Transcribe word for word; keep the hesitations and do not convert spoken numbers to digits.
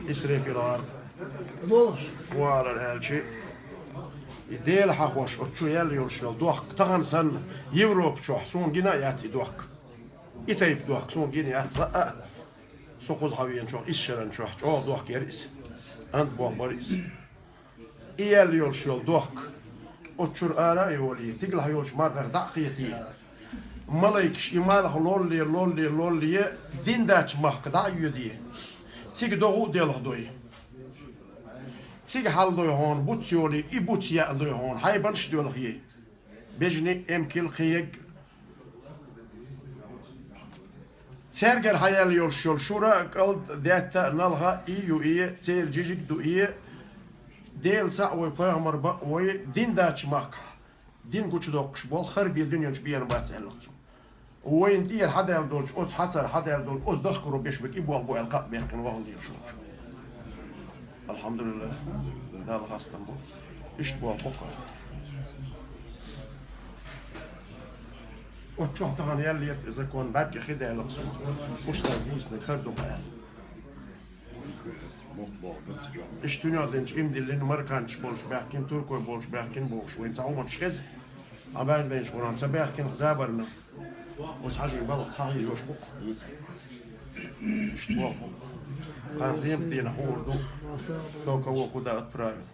Исрепил гӀар валар аьлчи, и Дела хьахош, оцу чу яьлла йолуш йолу дохк, тахана санна, Европа чохь суна гина а яц и дохк. И тайпа дохк суна гина яц цкъа а. Со кхузахьа веанчохь, исс шаран чохь чӀогӀа дохк яра иза. Ант бохбара иза. И яьлла йолуш йолу дохк оцу чуьра ара а йолий, стигалахь йолчу мархах дӀа а кхетий, малайкаш и марха лолле, лолле, лолле, дин даьчу махка дӀа а йоьдий, цига догӀа а делха дой. Цига хьалдой хьуна буц йолий, и буц яа дой хьуна, хьайбанаш а доьлхий. Бежанийн, эмкийн, кхин ерг. Цаьргара хьаяьлла йолуш йолу шура а, кӀалд а, даьтта а, налха а, и ю и, церан жижиг а ду и, Дела схьа а вой, пайхамар бан а вой, дин даьчу махкахь, дин гучудоккхуш болу хӀара бен дуьнен чу бена бац аьлла цо. Вайна тӀера хьадаьлла долчу, оцу хьацара хьадаьлла долчу, оцу дахкаро беш берг и болх бу аьлла, кхаъ баьккхина вахана дезаш волчу. Алхьамдулиллах, Далла хастам бу. Иштта болх бу-кх. Оцу чохь тахана яьлла яра и закон, бӀаьрг хи даьлла суна. Устаз дийцинарг хӀара ду-кх аьлла. Иштта дуьнен динчу имдиллина марканчаш болуш баьхкина, туркой болуш баьхкина бохуш, вайн цхьа хӀуманаш хеза. Ӏа баьрг дайнаш гуна ца баьхкина, забарна. Оцу хьажийн балха цхьа хьийзош бу-кх. Иштта боху. Кхана лемат дийнахь хуур ду, кто кого куда отправил.